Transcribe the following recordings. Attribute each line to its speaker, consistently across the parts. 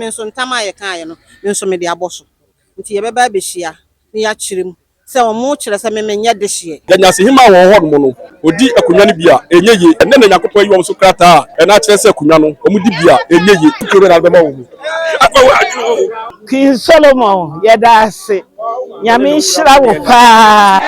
Speaker 1: me nso ntam a yɛkaeɛ no, me nso mede abɔ so. Nti yɛbɛba abɛhyia na yɛakyerɛ mu sɛ wɔkyerɛ sɛ me menyɛ dehyeɛ.
Speaker 2: Yɛanya Asehima a wɔwɔ hɔnom no, ɔdi akonnwa no bi a, ɛnyɛ yie. Ɛnnɛ na Nyankopɔn ayi wɔn so krataa a ɛno akyerɛ sɛ akonnwa no, wɔdi bi a, ɛnyɛ yie. Tokuro bɛn na wode bɛma wɔn mu? Afa wo adwene o.
Speaker 3: Queen Solomon yɛda ase Nyame nhyira wo paa.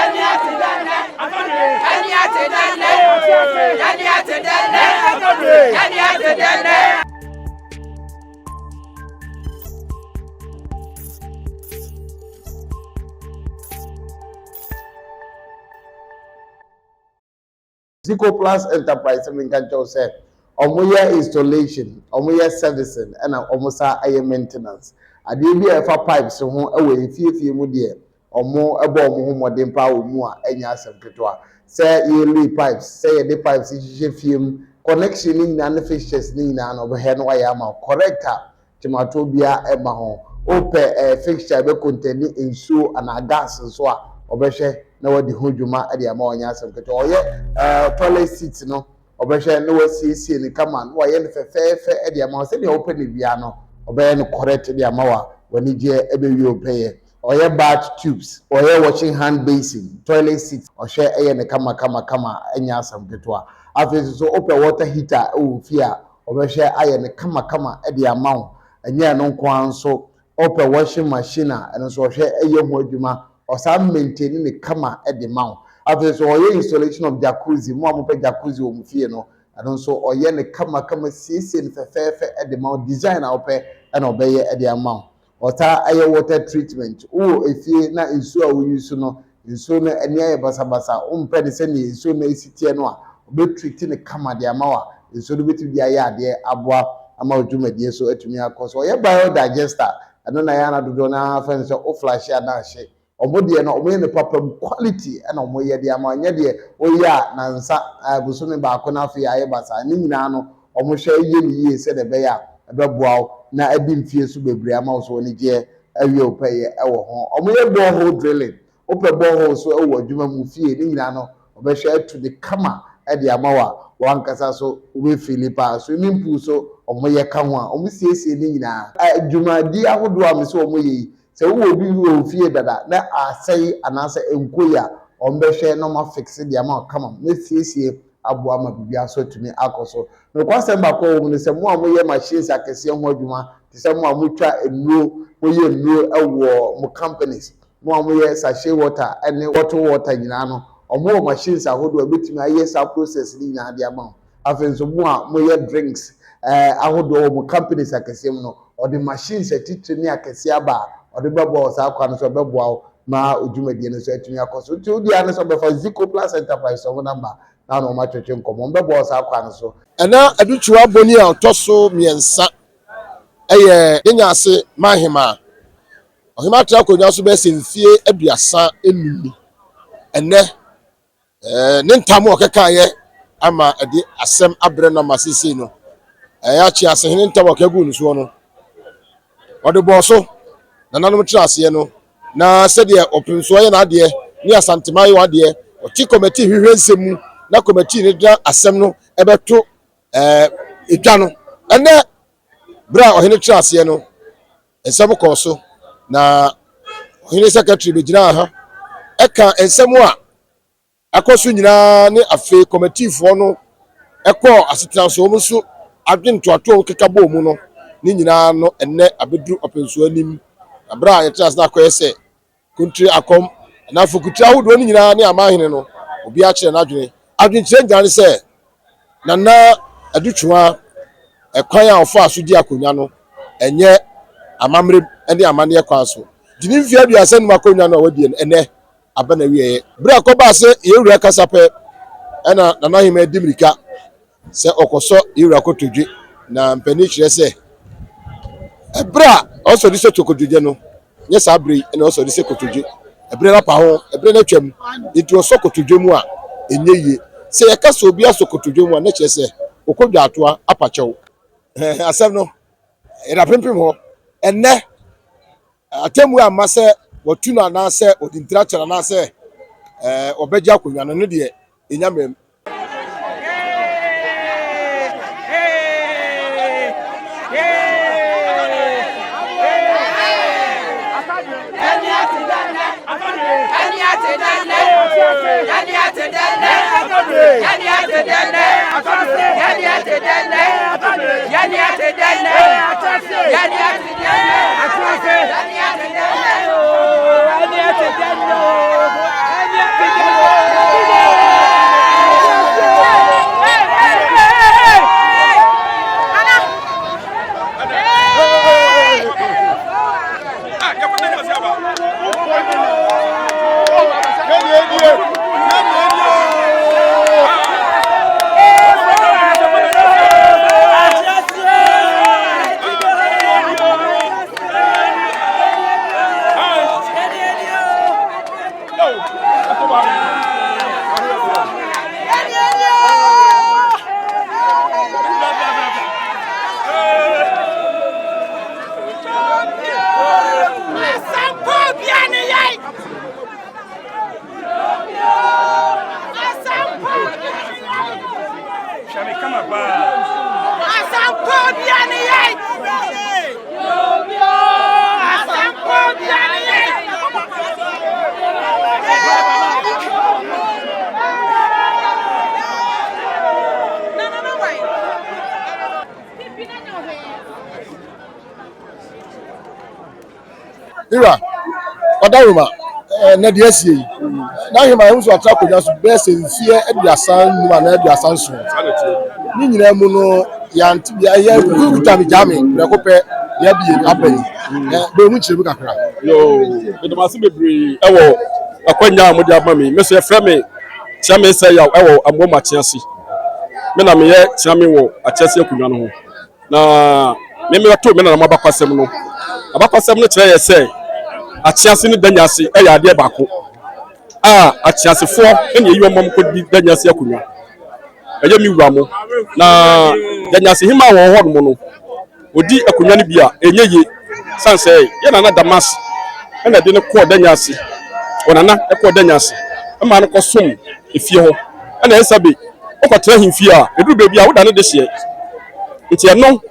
Speaker 4: Zico Plus Enterprise menka nkyɛw sɛ wɔyɛ installation, wɔyɛ servicing ɛna wɔn sa yɛ maintenance. Adeɛ bi a ɛfa pipes ho wɔ efiefie mu deɛ wɔbɔ wɔn ho mmɔden paa wɔ mu a ɛnyɛ asɛm ketewa. Sɛ yɛ lay pipes, sɛ yɛde pipes hyehyɛ fie mu, connection ne nyinaa ne fixtures ne nyinaa no ɔbɛhwɛ no wayɛ ama wo correct a kyematoɔ biara ɛma ho. Wopɛ fixture bɛ contain nsuo anaa gas nso a ɔbɛhwɛ na wadi ho dwuma de ama ɔnyɛ asɛm ketewa. Ɔyɛ toilet seat no, ɔbɛhwɛ na wasiesie ne kama na wayɛ no fɛfɛɛfɛ de ama wo sɛdeɛ wopɛ no biara no, ɔbɛyɛ no correct de ama wo a w'ani gyeɛ ɛbɛwie wo pɛyɛ. Ɔyɛ bath tubes, ɔyɛ washing hand basin, toilet seat, ɔhwɛ ɛyɛ ne kama kama kama, ɛnyɛ asɛm ketewa. Afei nso so wopɛ water heater ɛwɔ fie a, ɔbɛhwɛ ayɛ ne kama kama de ama wo. Ɛnyɛ ɛno nko ara nso, wopɛ washing machine a, ɛno nso ɔhwɛ ɛyɛ ho adwuma, ɔsan maintain ne kama de ma wo. Afei nso ɔyɛ installation of jacuzzi. Mo a mopɛ jacuzzi wɔ mo fie no, ɛno nso ɔyɛ ne kama kama, siesie no fɛfɛɛfɛ de ma wo. Design a wopɛ ɛna ɔbɛyɛ de ama wo. Ɔtaa ɛyɛ water treatment. Wowɔ efie na nsuo a woyi so no, nsuo no ani ayɛ basabasa, wompɛ ne sɛnea nsuo no esi teɛ no a, ɔbɛ treat ne kama de ama wo a nsuo no bɛtumi de ayɛ adeɛ aboa ama wo dwumadie so atumi akɔ so. Ɔyɛ biodigester. Ɛno na yɛ ana dodoɔ no ara fɛn sɛ wo flush a na ahye. Ɔmo deɛ no, ɔmo yɛ no papa mu quality ɛna ɔmo yɛ de ama. Nyɛ deɛ oyɛ a nansa bosome baako na afei ayɛ basa. Ne nyinaa no, ɔmo hwɛ yɛ ne yie sɛdeɛ ɛbɛyɛ a ɛbɛboa wo na ɛdi mfie so bebree ama wo so wɔn gyeɛ awie wo pɛyɛ ɛwɔ ho. Ɔmo yɛ borehole drilling. Wopɛ borehole so ɛwɔ adwuma mu, fie, ne nyinaa no, ɔbɛhwɛ atu ne kama ɛde ama wo a wankasa so wobɛfili paa. Swimming pool so ɔmo yɛ ka ho a ɔmo siesie ne nyinaa. Dwumadi ahodoɔ a mesɛ ɔmo yɛ yi, sɛ wowɔ bi wɔ fie dada na asɛe anaasɛ nko yi a, ɔmo bɛhwɛ na ɔmo a fix de ama wo kama na siesie aboa ma biribi aso atumi akɔ so. Nokwasɛm baako a ɛwɔ mu no sɛ mo a moyɛ machines akɛseɛ ho adwuma, te sɛ mo a motwa nnuro, moyɛ nnuro ɛwɔ mo companies, mo a moyɛ sachet water ɛne bottle water nyinaa no, ɔmo wɔ machines ahodoɔ a ebɛtumi ayɛ saa process ne nyinaa de ama wo. Afei nso mo a moyɛ drinks ahodoɔ wɔ mo companies akɛseɛ mu no, ɔde machines atitire ne akɛseɛ aba a ɔde bɛboa wɔ saa kwan no so, ɔbɛboa wo ma odwumadie no nso atumi akɔ so. Nti wodi ano sɛ ɔbɛfa Zico Plus Enterprise ɔmo number na ɔmo atwetwe nkɔmɔ, ɔmo bɛboa wɔ saa kwan no so.
Speaker 5: Ɛna Adutwum boni a ɔtɔ so mmiɛnsa ɛyɛ yɛnya ase mahema. Ɔhema atena akonnwa so bɛyɛ sɛ mfie 35 ni. Ɛnɛ ne ntam a ɔkekaeɛ ama ɛde asɛm abrɛ no ama seesei no ɛyɛ akye asehene ntam a ɔka gu no soɔ no, ɔde bɔɔ so nananom tena aseɛ no na sɛdeɛ ɔpemsoɔ yɛ n'adeɛ ne Asantema yɛ w'adeɛ. Ɔte kɔmɛtii hwehwɛ nsɛm mu na kɔmɛtii no gyina asɛm no ɛbɛto edwa no. Ɛnɛ berɛ a ɔhene tena aseɛ no, nsɛm kɔɔ so na ɔhene secretary bɛgyinaa ha ɛka nsɛm a akɔ so nyinaa ne afei kɔmɛtiifoɔ no ɛkɔɔ asetena so, wɔn nso adwene ntoatoa keka bɔɔ mu no ne nyinaa no. Ɛnɛ abɛduru ɔpɛnsuo anim na berɛ a yɛtena ase no akɔyɛ sɛ kontire akɔm anaa fokutire ahodoɔ no nyinaa ne amahene no, obiara kyerɛ n'adwene. Adwenkyerɛ nyinaa ne sɛ Nana Adutwum ɛkwan a ɔfaa so di akonnwa no ɛnyɛ amammerɛ ne amanneɛ kwan so nti ne mfeɛ 35 akonnwa no a wadie no ɛnɛ aba na wieɛ. Berɛ a kɔbaa sɛ yɛwura kasa pɛ ɛna Nana Ahema di mirika sɛ ɔkɔsɔ yɛwura kotodwe na mpanin kyerɛ sɛ ɛberɛ a ɔsɔ de sɛ kotodwe no nyɛ saa berɛ yi ɛna ɔsɔ de sɛ kotodwe. Ɛberɛ no apa ho, ɛberɛ no atwam, nti ɔsɔ kotodwe mu a ɛnyɛ yie. Sɛ yɛka sɛ obi asɔ kotodwe mu a, na kyerɛ sɛ ɔkɔdwa atoa apa kyɛw. Asɛm no yɛda pempem hɔ. Ɛnɛ atemmu amma sɛ wɔtu no anaasɛ wɔde ntira kyerɛ anaasɛ ɔbɛgye akonnwa no no deɛ ɛnya mmerɛ. Ira, ɔdawoma, na deɛ asie yi, n'ahema ɛho nso atra akonnwa so bɛyɛ sɛ mfeɛ 35 anaa 37. Ne nyinaa mu no, yɛante bia ɛyɛ kuta me gyaa me prɛko pɛ deɛ abie aba yi. Bɛn mu nkyerɛ mu kakra.
Speaker 2: Yoo, meda mo ase bebree ɛwɔ akwanya a mode ama me. Me so yɛfrɛ me Kyeame Sɛyaw ɛwɔ Amoam Akyease. Me na meyɛ Kyeame wɔ Akyease akonnwa no ho. Na me mebɛtoo me nananom abakwasɛm no. Abakwasɛm no kyerɛ yɛ sɛ Akyease ne Danyase yɛ adeɛ baako a Akyeasefoɔ na ɛyi wɔn ma wɔkɔdi Danyase akonnwa. Ɛyɛ me wura mo. Na Danyase hema a wɔwɔ hɔ nom no, ɔdi akonnwa no bi a ɛnyɛ yie sane sɛ yɛ nana Damas ɛna ɛde no kɔɔ Danyase. Ɔnana ɛkɔɔ Danyase ɛma no kɔsom efie hɔ. Ɛna ɛsɛ be wokɔtena ahemfie a, ɛduru baabi a woda ne dehyeɛ. Nti ɛno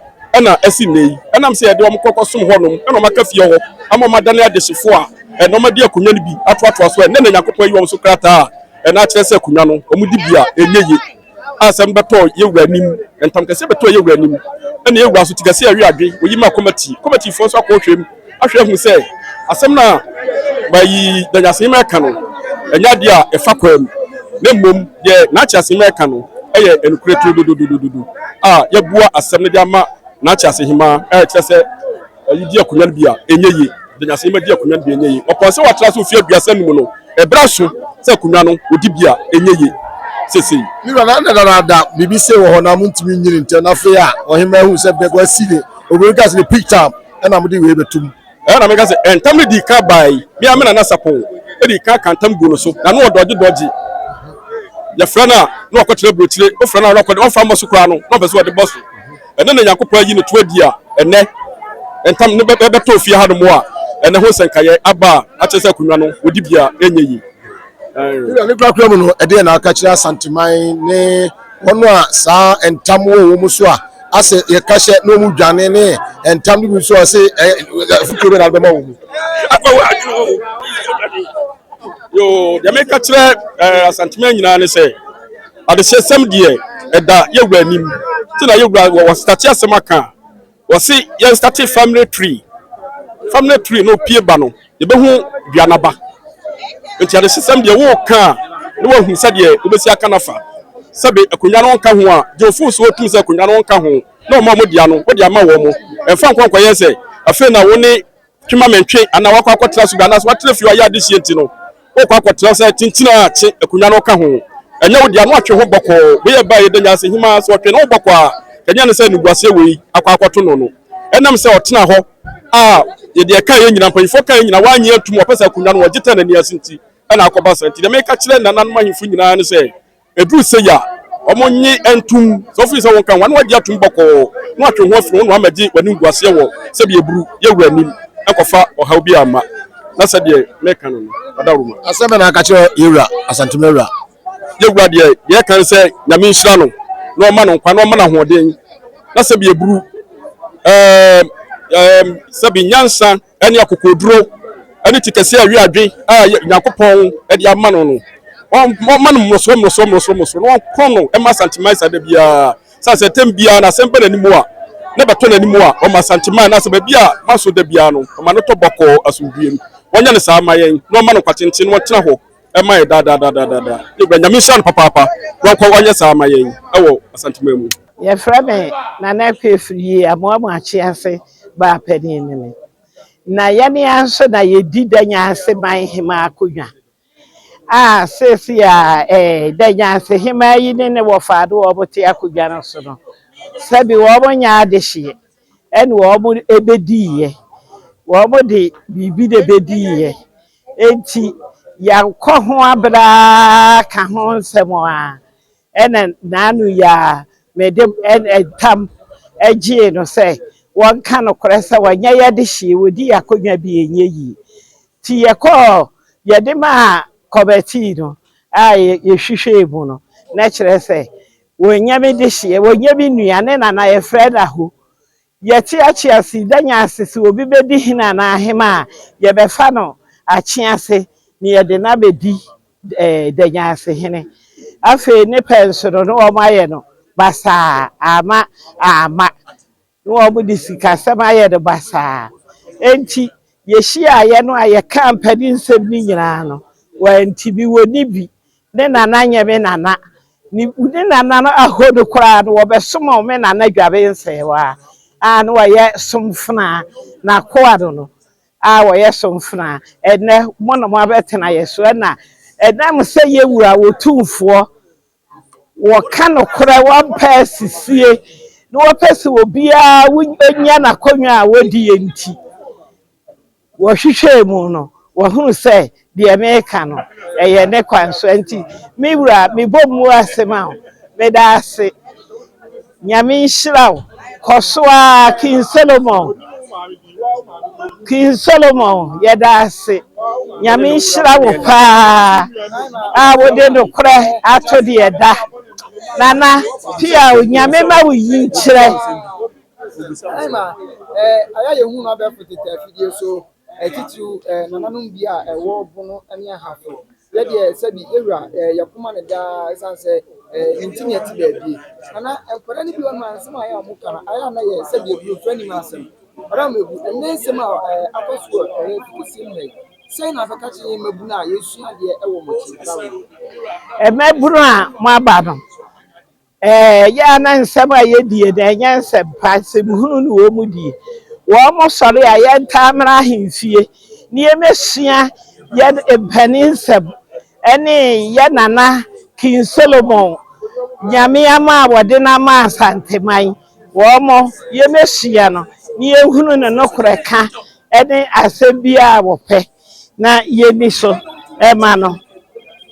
Speaker 2: na asi nnɛ yi. Ɛnam sɛ yɛde wɔn kɔ kɔsom hɔnom na wɔn aka fie hɔ ama wɔn adane adehyefoɔ a ɛna wɔn adi akonnwa no bi atoatoa so a ɛnnɛ na Nyankopɔn ayi wɔn so krataa a ɛna akyerɛ sɛ akonnwa no wɔn di bi a ɛnyɛ ye a asɛm bɛtɔɔ yɛ wura anim ntam kɛseɛ bɛtɔɔ yɛ wura anim ɛna yɛ wura so ti kɛseɛ ɛwe adwe wɔyi ma kɔmati kɔmatifoɔ nso akɔ hwɛ mu ahwɛ ahu sɛ asɛm no a mayi Danyasenyima ɛka no ɛnyɛ adeɛ a ɛfa kwaa mu na mmom deɛ N'akyeasenyima ɛka no ɛyɛ ɛnokorɛ turodododododo a yɛabua asɛm no de ama N'akyeasehemaa a ɛkyerɛ sɛ ɛyi di akonnwa no bi a ɛnyɛ yie. Danyasenyima di akonnwa no bi a ɛnyɛ yie. Ɔpɔn sɛ watra so mfeɛ 35 no, ɛberɛ aso sɛ akonnwa no ɔdi bi a ɛnyɛ yie seesei.
Speaker 5: Me wura, na dadaada biribi sei wɔ hɔ na montumi nyini ntɛm, na afei a ɔhemmaa ahu sɛ bɛ wasi ne, oburoni kaa sɛ ne peak time, ɛna mode wei bɛto mu.
Speaker 2: Ɛhɔ na meka sɛ, Ntam no dii kan bae. Me ara me nana Sapon dii kan ka ntam guu no so, na na ɔdɔgye dɔgye. Yɛfrɛ no a, na wakɔtena aburokyire. Wofrɛ no a, na ɔkɔ de, ɔmfa mmɔ so koraa no, na ɔpɛ sɛ ɔde bɔ so. Ɛnnɛ na Nyankopɔn ayi ne to adi a, ɛnnɛ ntam no bɛtɔ ofie hanom a, ɛnnɛ ho nsɛnkaeɛ aba a, akyerɛ sɛ akonnwa no, wɔdi bi a, ɛnyɛ yie.
Speaker 5: Wura, ne korakora mu no, ɛdeɛn na woka kyerɛ Asanteman ne wɔn a saa ntam wɔ wɔn so a asɛ yɛka hyɛ na wɔn dwane ne ntam no bi nso a ɔse afotuo bɛ na bɛma wɔn mu?
Speaker 2: Yoo, deɛ meka kyerɛ Asanteman nyinaa ne sɛ, adehyɛsɛm deɛ ɛda yɛwura anim. Nti na yɛwura wɔ state asɛm aka a, Wɔse yɛn starte family tree, family tree no pie ba no yɛbɛhu dua no aba. Nti adesesɛm deɛ woka a na wahu sɛdeɛ wobɛsi aka no afa. Sɛbe akonnwa no nka ho a, gye ofo so tum sɛ akonnwa no nka ho na wɔn a wɔdea no wode ama wɔn. Ɛmfa nkɔ nkɔyɛ sɛ afei na wo ne twe ma mentwe anaa wakɔ akɔtena so bi anaasɛ watena fie ayɛ adehyeɛ nti no wokɔ akɔtena sɛ kyinkyin a kye akonnwa no ka ho. Ɛnyɛ wo dea na watwe ho bɔkɔɔ. Wei ɛbaa yɛda nyansa hemaa sɛ ɔtwe ne ho bɔkɔɔ a kɛnyɛ ne sɛ animguaseɛ wei akɔ akɔto no no. Ɛnam sɛ ɔtena hɔ a yɛde ɛka yɛn nyinaa mpanyinfoɔ ka yɛn nyinaa wannye antum ɔpɛ sɛ akonnwa no wɔgye tɛ n'ani ase nti ɛna akɔba saa nti deɛ meka kyerɛ nananom ahemfo nyinaa ne sɛ Ɛduru sei a, wɔnnye ntom. Sɛ wofiri sɛ wonka ho a, na woagye atom bɔkɔɔ, na woatwe wo ho afiri ho, na woammɛgye w'animguaseɛ wɔ sɛdeɛ ɛburu yɛ wura anim, ankɔfa ɔhaw bi amma. Na sɛdeɛ meka no no, adaworoma.
Speaker 5: Asɛm bɛn na aka kyerɛ yɛn wura, Asantehene wura?
Speaker 2: Yɛn wura deɛ, deɛ ɛka ne sɛ, Nyame nhyira no, na ɔmma no nkwa, na ɔmma no ahoɔden, na sɛdeɛ ɛburu, ɛɛm, ɛɛm, sɛbe nyansa ne akokoɔduro ne ti kɛseɛ a ɛwe adwe a Nyankopɔn de ama no no. Wɔmma no mmorosoɔ mmorosoɔ mmorosoɔ mmorosoɔ na wɔnkɔ no mma Asanteman saa da biara. Sane sɛ tɛm biara no asɛm ba n'anim a, na ɛbɛtɔ n'anim a, ɔma Asanteman anaasɛ baabi a maso da biara no, ɔma no tɔ bɔkɔɔ asomdwoeɛ mu. Wɔnyɛ no saa mma yɛn na wɔmma no nkwa tenten na wɔntena hɔ mma yɛn daa daa daa daa daa daa. Yɛn Wura Nyame nhyira no papaapa na ɔnkɔ ɔnyɛ saa mma yɛn wɔ Asanteman mu.
Speaker 3: Yɛfrɛ me Nana Akua Afriyie Amoamoa Akyease baa panin ne me. Na yɛne ara nso na yɛdi Danyase man hemaa akonnwa. A seesei a ɛɛ Danyanse hemaa yi ne ne wɔfa de wɔn te akonnwa no so no, sɛbi wɔn nyɛ adehyeɛ ɛna wɔn ɛbɛdiiɛ. Wɔn de biribi na ɛbɛdiiɛ. Enti yɛakɔ ho abere ara ka ho nsɛm a, ɛna n'ano yi a mede ntam gyee no sɛ wɔnka nokorɛ sɛ wɔnyɛ yɛ adehyeɛ, wɔdi yɛn akonnwa bi ɛnyɛ yie. Nti yɛkɔɔ, yɛde maa kɔmɛtii no a yɛhwehwɛɛ mu no, na kyerɛ sɛ wɔnyɛ me dehyeɛ, wɔnyɛ me nua, ne nana yɛfrɛ no Aho. Yɛte Akyease, Danya ase sɛ obi bɛdi hene anaa ahema a, yɛbɛfa no Akyease na yɛde no abɛdi eh, Danya ase hene. Afei ne pɛ nso no, na wɔn ayɛ no basaa ama ama. Na wɔde sikasɛm ayɛ no basaa. Enti yɛhyiaeɛ no a yɛkaa mpanin nsɛm no nyinaa no, wɔantumi, wɔnni bi. Ne nana nyɛ me nana. Ne, ne nana no ahɔ no koraa no, wɔbɛsom me nana Dwabe Nsɛewa a na wɔyɛ somfenaa, n'akoa no no, a wɔyɛ somfenaa. Ɛnnɛ, mo na moabɛtena yɛ so. Ɛna ɛnam sɛ yɛwura Otumfoɔ wɔka nokorɛ, wɔmpɛ asisie, na wɔpɛ sɛ obiara nya n'akonnwa a wɔdie nti, wɔhwehwɛɛ mu no, wɔhunu sɛ deɛ meka no, ɛyɛ ne kwan so. Nti, me wura, mebɔ mu ase ma wo. Meda ase. Nyame nhyira wo. Kɔ so ara, King Solomon. King Solomon, yɛda ase. Nyame nhyira wo paa a wode nokorɛ ato deɛ da. Nana, pia o, Nyame ma wo yi nkyerɛ.
Speaker 6: Ɛma ayɛ yɛhu no abɛɛfo tete afidie so titiriw nananom bi a ɛwɔ Bono ne Ahafo. Yɛdeɛ sɛbi yɛwura yɛkoma no daa ɛsiane sɛ ne nti ne ɛte baabi. Nana nkwadaa no bi wɔ no a nsɛm a ɛyɛ a wɔka no ayɛ a na yɛ sɛbi aburofra nim asɛm. Ɔdɔ ma egu ɛnɛ nsɛm a akɔ so wɔ ɛyɛ kɛseɛ mu ha yi. Sɛn na afɛka kyerɛ yɛn mmabunu a yɛsua adeɛ ɛwɔ mo akyi?
Speaker 3: Mmabunu a moaba no, Ɛyɛ a na nsɛm a yɛdie no, ɛnyɛ nsɛm pa, nsɛm hunu na wɔn die. Wɔn sɔre a, yɛntaa mmra ahemfie na yɛmmɛsua yɛn mpanin nsɛm ne yɛn nana King Solomon Nyame ama a wɔde no ama Asanteman. Wɔn yɛmmɛsua no na yɛnhunu ne nokorɛ ka ne asɛm biara a wɔpɛ. na yɛnni so ma no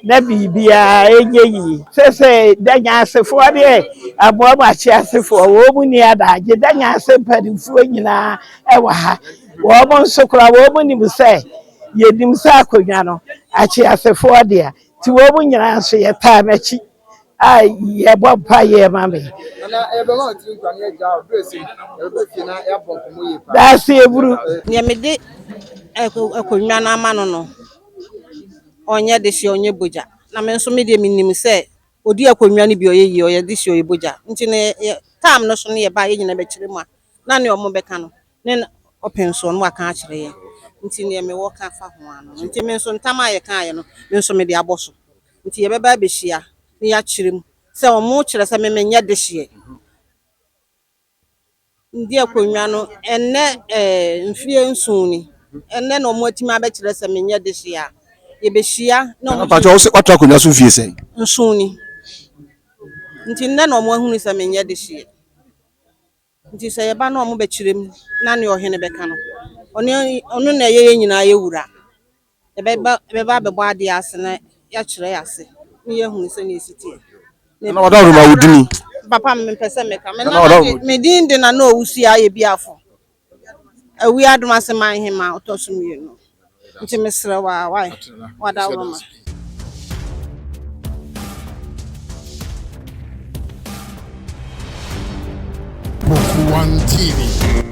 Speaker 3: na biribiara ɛnyɛ yie. Sese Danyansefoɔ ne Aboamakye asefoɔ wɔn mu ni adagye. Danyanse mpanimfoɔ nyinaa ɛwɔ ha. Wɔn nso koraa wɔn nim sɛ yɛnim sɛ akonnwa no Akyeasefoɔ dea. Nti wɔn mu nyinaa nso yɛtaa m'akyi a yɛbɔ mpaeɛ ma me. Daase eburu.
Speaker 1: Deɛ mede akonnwa no ama no no, ɔnyɛ dehyeɛ, ɔnyɛ bogya. Na me nso me deɛ menim sɛ ɔdi akonnwa no bi ɔyɛ yie, ɔyɛ dehyeɛ, ɔyɛ bogya. Nti no yɛ time no so no yɛba a yɛn nyinaa bɛkyerɛ mu a, na nea ɔmo bɛka no ne ɔpɛn soɔ no waka akyerɛ yɛn. Nti neɛ mewɔ ka fa ho ano no. Nti me nso ntam a yɛkaeɛ no, me nso mede abɔ so. Nti yɛbɛba abɛhyia na yɛakyerɛ mu sɛ ɔmo kyerɛ sɛ me menyɛ dehyeɛ. Ndi akonnwa no ɛnnɛ mfeɛ 7 ni. Ɛnnɛ na ɔmo atumi abɛkyerɛ sɛ menyɛ dehyeɛ a, yɛbɛhyia na ɔmo.
Speaker 5: Mpakyɛ wo sɛ woatra akonnwa so mfie sɛn?
Speaker 1: 7 ni. Nti nnɛ na ɔmo ahunu sɛ menyɛ dehyeɛ. Nti sɛ yɛba na ɔmo bɛkyerɛ mu na nea ɔhene bɛka no, ɔno na ɛyɛ yɛn nyinaa yɛ wura. Yɛbɛba yɛbɛba abɛbɔ adeɛ ase na yɛakyerɛ yɛ ase na yɛahunu sɛnea ɛsi teɛ.
Speaker 5: Nana Ɔdawuruma wo dini?
Speaker 1: Papa mempɛ sɛ meka. Me nana de me din de Nana Owusu ayɛ biafo. Awi adom ase man hema ɔtɔ so mmienu. Nti mesrɛ wo a wae Wadawuruma.
Speaker 7: Book One TV.